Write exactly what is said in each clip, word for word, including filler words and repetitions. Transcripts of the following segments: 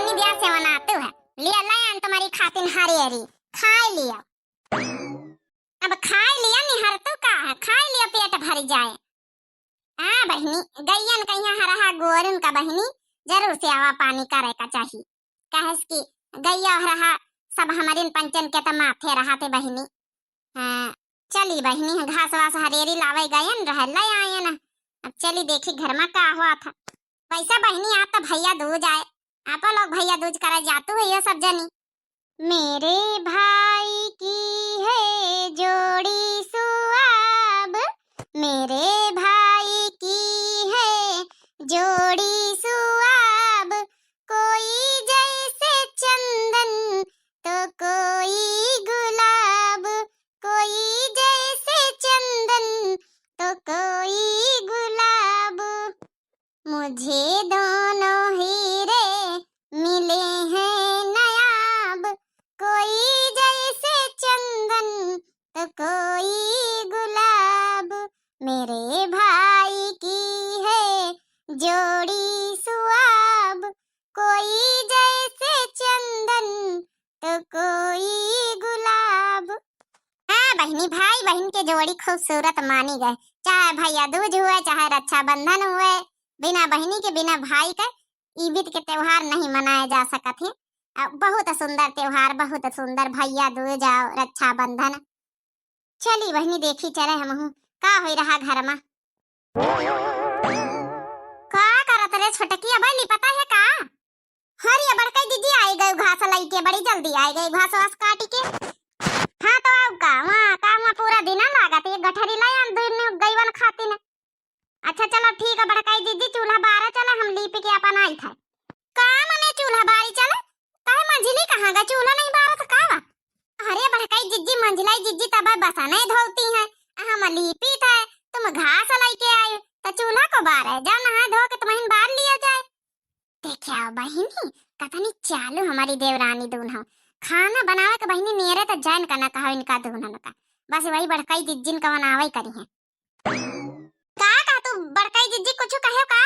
निदिया से वनातू है, लिया लायन तुम्हारी खातिन हरेरी, खाए लिया। अब खाए लिया, निहरतू का है, खाए लिया, पेट भर जाए। हाँ बहिनी, गइयन कहिया हरहा गोरन का बहिनी, जरूर सेवा पानी करे का चाही। काहे से कि गइया हरहा सब हमरिन पंचन के त माथे रहत है बहिनी। हाँ, चली बहिनी, घास वास हरेरी लावे गयन रहे, ले आयन। अब चली देखी घर में का हुआ था। वैसे बहिनी, आज तो भैया दूज आए, आप लोग भैया दूज करे जातू है ये सब जनी। मेरे भाई की है जोड़ी सुआब, मेरे भाई की है जोड़ी सुआब, कोई जैसे चंदन तो कोई गुलाब, कोई जैसे चंदन तो कोई गुलाब। मुझे दोनों हीरे मिले हैं नायाब, कोई जैसे चंदन तो कोई गुलाब। मेरे भाई की है जोड़ी सुआब, कोई जैसे चंदन तो कोई गुलाब। हाँ बहिनी, भाई बहिन के जोड़ी खूबसूरत मानी गए, चाहे भैया दूज हुए, चाहे रक्षाबंधन हुए, बिना बहिनी के, बिना भाई के ईबित के त्योहार नहीं मनाया जा सकत है। अ, बहुत सुंदर त्योहार, बहुत सुंदर भैया दूज और रक्षाबंधन। चली बहिनी, देखी चले हमहू का होई रहा घर मा। का करत रे छोटकी, अबे लिपता है का? अरे बड़का जिज्जी आई गए घास लइके, बड़ी जल्दी आई गए घास वास काटी के। हाँ तो अब का, वहाँ का, वहाँ पूरा दिन लागत, एक गठरी लायन दुनो गइवन खातिन। अच्छा चलो ठीक है बड़का जिज्जी, चूल्हा बारा चला, हम लीप के अपन आई था। का मने चूल्हा बारी चला? काहे मंझली कहाँ गए, चूल्हा नहीं बारत का बा? अरे बड़का जिज्जी, मंझला जिज्जी तब बसा नहीं धोती है, हम लीपी था, तुम घास लइके आए तो चूल्हा को बारे, जाओ नहा धो के तुम्हें बार लिया जाए। देखा बहिनी, कतनी चालू हमारी देवरानी दून हो। खाना बनावे के बहिनी नियरे तो जान का ना कहो इनका दूनन का। बस वही बड़काई जिज्जिन का बनावे करी है। का कहा तू बड़काई जिज्जी, कुछ कहे का?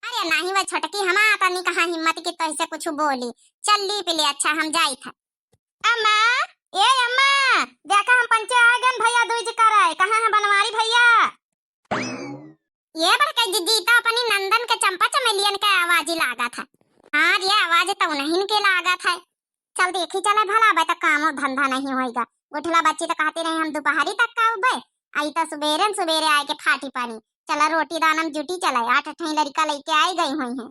अरे नहीं वह छोटकी, हमा तनी कहाँ हिम्मत की तो ऐसे कुछ बोली। चल ली पी ले, अच्छा हम जाई था। अम्मा, ए अम्मा, देखा हम पंचे आ गन भैया दूज कराए। कहाँ है बनवारी भैया? ये बड़का जिज्जी तो अपनी नंदन के चंपा चमेलियन के आवाज ही लागत है। हाँ, ये आवाज तो उन्हीं के लागत है। चल देखी चले भला, अबे तो कामो धंधा नहीं होइगा। गुठला बच्ची तो कहती रही हम दोपहरी तक का उबे, आई तो सुबेरे न सुबेरे आए के फाटी पानी। चला रोटी दानम जुटी चला, आठ ठई लड़का लइके आई गई हुई हैं।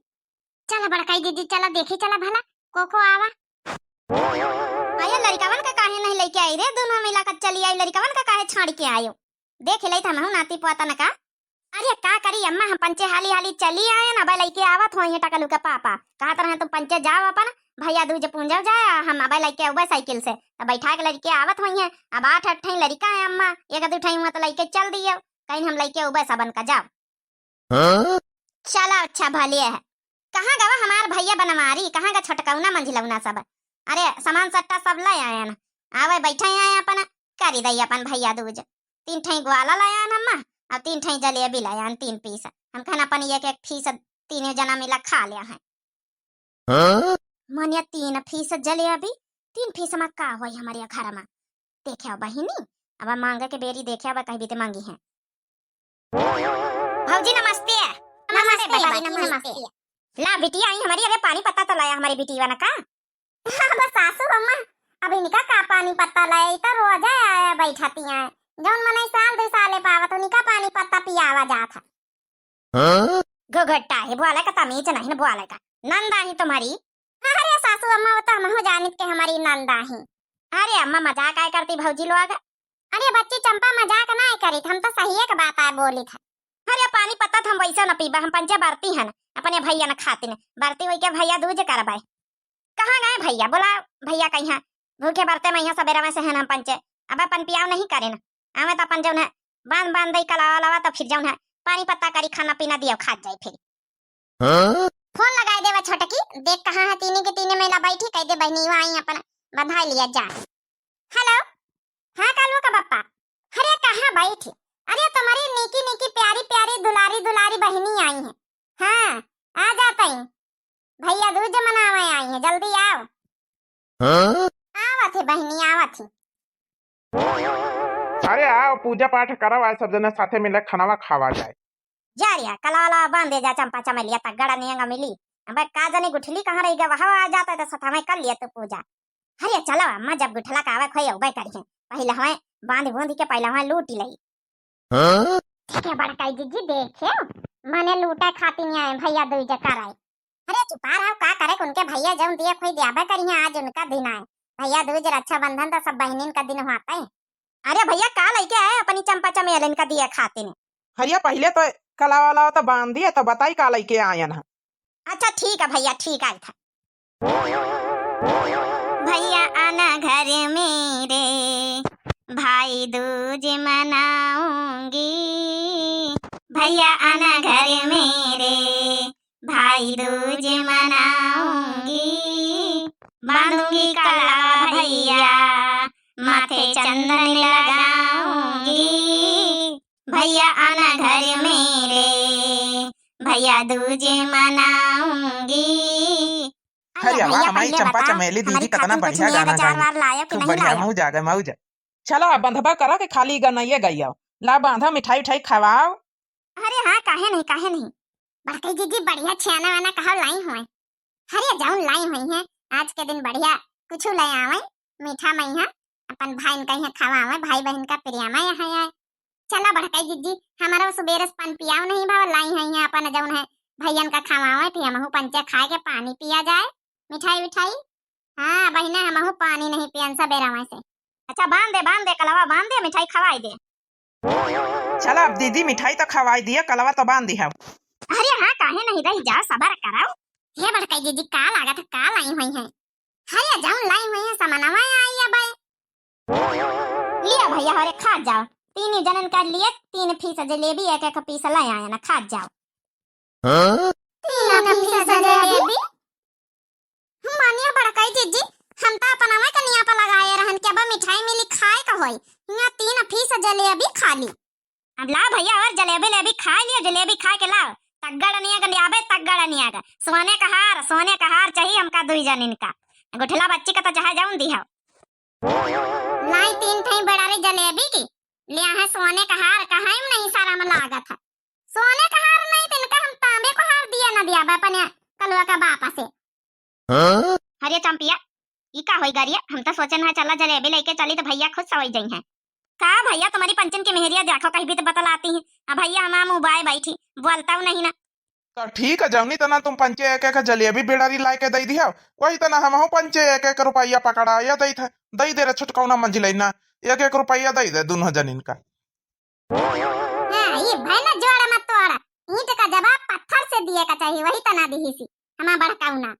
चला बड़काई जिज्जी, चला देखी चला भला, को को आवा। अरे लड़िकवन का काहे नहीं लइके आई रे? दूनो मिला कर चली आई, लड़िकवन का काहे छाड़ के आयो? देख ले हमहू नाती पोतन का। अरे का करी अम्मा, हम पंचे हाली हाली चली आए न, अबे लइके आवत होइहैं टकलू के पापा। कहत रहे तुम पंचे जाओ अपन, भैया दूज पूंजव जाए, आ हम अबे लइके अउबे साइकिल से। त बैठा के लइके आवत होइहैं। अब आठ आठ ठई लड़िका है अम्मा, एक दू ठई हुआ तो लइके चल दियो, कहीं हम लइके अउबे सबन का जाओ। हाँ? चला अच्छा भले है। कहाँ गवा हमार भैया बनवारी, कहाँ गा छोटकौना मंझिलौना सब? अरे सामान सट्टा सब ले आयन, आवे बैठे आए अपन, करी दई अपन भैया दूज। तीन ठई ग्वाला ले आयन अम्मा, और तीन ठई जलेबी ले आयन तीन पीस। हम कहन अपन एक एक पीस तीनों जना मिला खा लिया है। हाँ? मनिया तीन पीस जलेबी, तीन पीस मा का होई हमारे घर मा? देखे बहिनी, अब मांगे के बेरी देखे अब कहीं भी ते मांगी है। भौजी नमस्ते। नमस्ते नमस्ते बेटी, बाजी, नमस्ते। नमस्ते। ला बिटिया आई हमारी, अरे पानी पत्ता तो लाया हमारी बिटिया ना का? अब सासू अम्मा, अब इनका का पानी पत्ता लाया, ई तो रोजा आया बैठती हैं। जौन मनई साल दो साले पावत, उनका पानी पत्ता पियावा जात है। हाँ? घुघुट्टा है, बोले का तमीज नहीं न बोले का। नंद आई तुम्हारी? अरे सासू अम्मा, वो तो हमहू जानित के हमारी नंद आई। अरे अम्मा, मजाक आय करती भौजी लोग। अरे बच्ची चंपा, मजाक ना करित, हम तो सही एक बात आय बोलित है। अरे पानी पत्ता तो हम वैसे न पीबा, हम पंचे बरती हन, अपने भैया न खातिन, बरती होई के भैया दूज करबे। कहाँ गए भैया? बोला भैया कहीं हैं, भूखे बरते में यहाँ सबेरा में से हैं हम पंचे। अब अपन पियाव नहीं करेन, आवे तो अपन जौन है बांध बांध दई कलावा लावा, तो फिर जौन है पानी पत्ता करी खाना पीना दियो, खा जाए फिर। हाँ? फोन लगाए देवा छोटकी, देख कहाँ है तीनी के तीने मेला बैठी, कह दे बहनी वहाँ आई अपन बधाई लिया जा। हेलो, हाँ कालू का पप्पा, अरे कहाँ बैठी? अरे तुम्हारी नीकी नीकी प्यारी प्यारी दुलारी दुलारी बहनी आई है। हाँ, आ जाता ही। भैया दूज मनावे आई है, जल्दी आओ। हाँ? आवत है बहिनी, आवत है। अरे आओ, पूजा पाठ करब, आज सब जने साथे मिले खानावा खावा जाए। जा रिया, कलावा लावा बांधे जा, चंपा चमेलिया तगड़ा नियंग मिली। अब का जाने गुठली कहाँ रहि गवा, हवा आ जाता है तो सथवा में कर लिया तू पूजा। अरे चलो अम्मा, जब गुठला का आवे खोई उबे करिहे, पहिले हमें बांध बूंद के पहिले हमें लूटी लई। हाँ? देखे बड़काई जीजी, देखे, मने लूटे खातिर नहीं आए भैया दूज कराए। अरे चुपा रहो, का करे, उनके भैया जौन दिए खोई दियाबे करिहे, आज उनका दिन आए। भैया दूज, रक्षाबंधन तो सब बहनिन का दिन होता है। अरे भैया, का लइके आए अपनी चंपा चमेलिन का दिए खातिर? हरिया, पहिले तो कलावा लावा तो बांध दिए, तो बताई का लइके आयन है। अच्छा ठीक है भैया, ठीक आए था। भैया आना घर मेरे, भाई दूज मनाऊंगी। भैया आना घर मेरे, भाई दूज मनाऊंगी। बांधूंगी कला भैया, माथे चंदन लगाऊंगी। भैया आना घर मेरे, भैया दूज मनाऊंगी। अरे हरिया, वाह, भैया, हमारी पहले चंपा बता, चमेली दीदी हमारी कितना खातिन कुछ बढ़िया नया गाना गाई। लायो कि खूब नहीं बढ़िया, लायो? मौज आ गए, मौज। चलो, अब बंधबा करा के खाली गनइये गइयो। ला बांधा, मिठाई उठाई खवाओ। अरे हाँ, काहे नहीं, काहे नहीं। बड़कई जीजी बढ़िया छेना वेना कहो लाई हुए। अरे जौन लाई हुई है, आज के दिन बढ़िया कुछ ले आवे, मीठा मइहा, अपन भाईन कहिया खवावे, भाई बहिन का प्रेम है यहाँ आए। चला बड़कई जीजी, हमारा सुबेरे से पान पियाओ नहीं भाव, लाई हुई है अपन जौन है भैयन का खवावे, फिर हमहू पंचे खाए के पानी पिया जाए, मिठाई उठाई। हाँ बहिना, हमहू पानी नहीं पियन सबेरा में से। अच्छा बांध दे, बांध दे, कलवा बांध दे, मिठाई खवाई दे। चला अब दीदी, मिठाई तो खवाई दिया, कलवा तो बांध दिया। अरे हाँ, काहे नहीं रही, जाओ सबर कराओ। हे बड़कई दीदी, का लागत है, का लाई हुई है? अरे जौन लाई हुई है, समनवा आई अब। लिया भैया, हरे खा जाओ, तीन जनन का लिए तीन पीस जलेबी, एक एक पीस ले आए ना, खा जाओ। हाँ? तीन पीस जलेबी? मानिया बड़कई जीजी, हम तो अपन अवे कनिया पर लगाए रहन कि अब मिठाई मिली खाए का होई। यहाँ तीन पीस जलेबी खा ली। अब लाओ भैया, और जलेबी लेबी खा लियो, जलेबी खा के लाओ। तगड़ निया के लियाबे, तगड़ निया के। सोने का हार, सोने का हार चाहिए हमका दुई जनिन का। गुठला बच्ची का तो चाहे जाऊन दी हो। लाई तीन ठई बड़ा रे जलेबी की, लिया है सोने का हार, कहाँ नहीं सारा में लागत है। सोने का हार नहीं, तिनका हम तांबे को हार दिया ना दिया बा अपने कलुआ का बापा से। हाँ? अरे चंपिया, ई का होई गरिया? हम तो सोचन है चला जलेबी लेके चली तो भैया खुश होई जइहैं। का भैया, तुम्हारी पंचन की मेहरिया देखो, कहीं भी तो बतलाती है। अब भैया हमार मुँह बाय बैठी, बोलता हूँ नहीं ना। तो ठीक है, जौनी तना तुम पंचे एक एक जलेबी बेड़ारी लाए के दई दिया, वही तना हमहू पंचे एक एक रुपया पकड़ाया दई था, दई दे रे छुटकौना मंझिलैना, एक एक रुपया दई दे दुनों जनिन का। हाँ, ये भय ना जोड़ मत तोड़, ईंट का जवाब पत्थर से दिए का चाहिए, वही तना दिही सी हमार बड़कौना।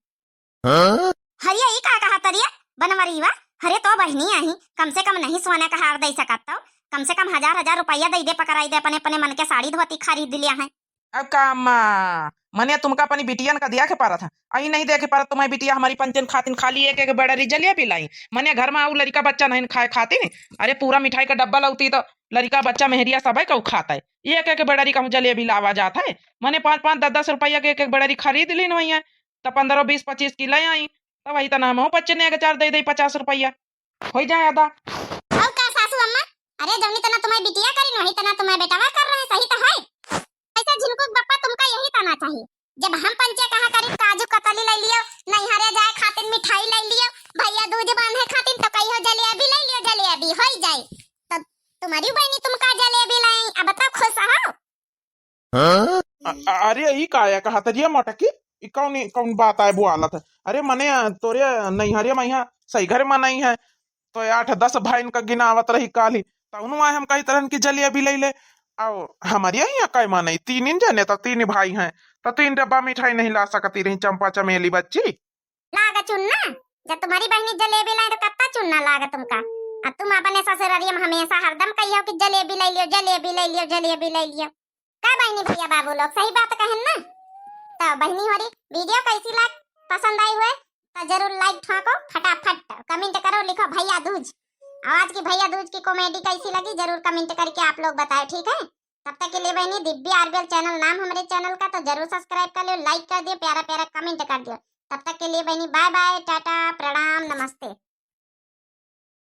हाँ? हरिया ई का कहा तरिया बनवरीवा? हरे तो बहिनी आही, कम से कम नहीं सोने का हार दे सकत तो कम से कम हजार हजार रुपया दे दे, पकड़ाई दे, अपने अपने मन के साड़ी धोती खरीद लिया है। अब का अम्मा, मने तुमका अपनी बिटियन का दिया के पारत है, आई नहीं दे के पारत तुम्हारी बिटिया हमारी पंचन खातिन खाली एक एक बड़री जलेबी लाई। मने घर में आऊ लड़का बच्चा नहीं खाए खातिन, अरे पूरा मिठाई का डब्बा लौती तो लड़का बच्चा मेहरिया सबे का खाता है, एक एक बड़री कहूँ जलेबी लावा जात है। मने पाँच पाँच दस दस रुपया के एक एक बड़री खरीद लीन वही है, तो पन्द्रह बीस पच्चीस की ले आई, तो वही तना हमहू पच्चीस ने एक हजार दे दे पचास रुपया, हो जाए अदा। और का सासू अम्मा, अरे जौनी तना तुम्हारी बिटिया करी वही तना तुम्हारे बेटवा कर रहे, सही तो है। ऐसा झिनकुक बप्पा तुमका यही तना चाहिए। जब हम पंचे कहा करी काजू कतली ले लियो, नैहरे जाए खातिर मिठाई ले लियो, भैया दूज बांधे खातिर तो कहियो जलेबी ले लियो, जलेबी हो जाए। तो तुम्हारी बहनी तुमका जलेबी लाई, अब तो खुश हो। हाँ? अ-, अ-, अरे, ई का है कहत रिया मोटकी? ई कौन, ई कौन बात आए बुआलत है? अरे, मने, तोरे नैहरिया में यहाँ सही घर में नहीं है, तो आठ दस भाईन का गिनावत रही काली, तौनु आए हम कही तरहन की जलेबी ले ले। आओ, हमारे यहाँ कई माँ नहीं, तीन ही जने तो तीन ही भाई हैं, तो तीन डब्बा मिठाई नहीं ला सकती रही चंपा चमेली बच्ची। लाग चुन्ना, जब तुम्हारी बहनी जलेबी लाई तो कत्ता चुन्ना लाग तुमका। अब तुम अपने ससुरारिया में हमेशा हरदम कहियो कि जलेबी ले लियो, जलेबी ले लियो, जलेबी ले लियो। का बहनी भैया बाबू लोग सही बात कहन ना? तो बहनी होरी video कैसी लाग, पसंद आई हुए तो जरूर like ठोको, फटाफट comment करो, लिखो भैया दूज। और आज की भैया दूज की comedy कैसी लगी जरूर comment करके आप लोग बताओ, ठीक है? तब तक के लिए बहनी, दिव्या आरबीएल channel नाम हमारे channel का, तो जरूर subscribe कर लियो, like कर दियो, प्यारा प्यारा comment कर दियो। तब तक के लिए बहनी, बाय बाय, टाटा।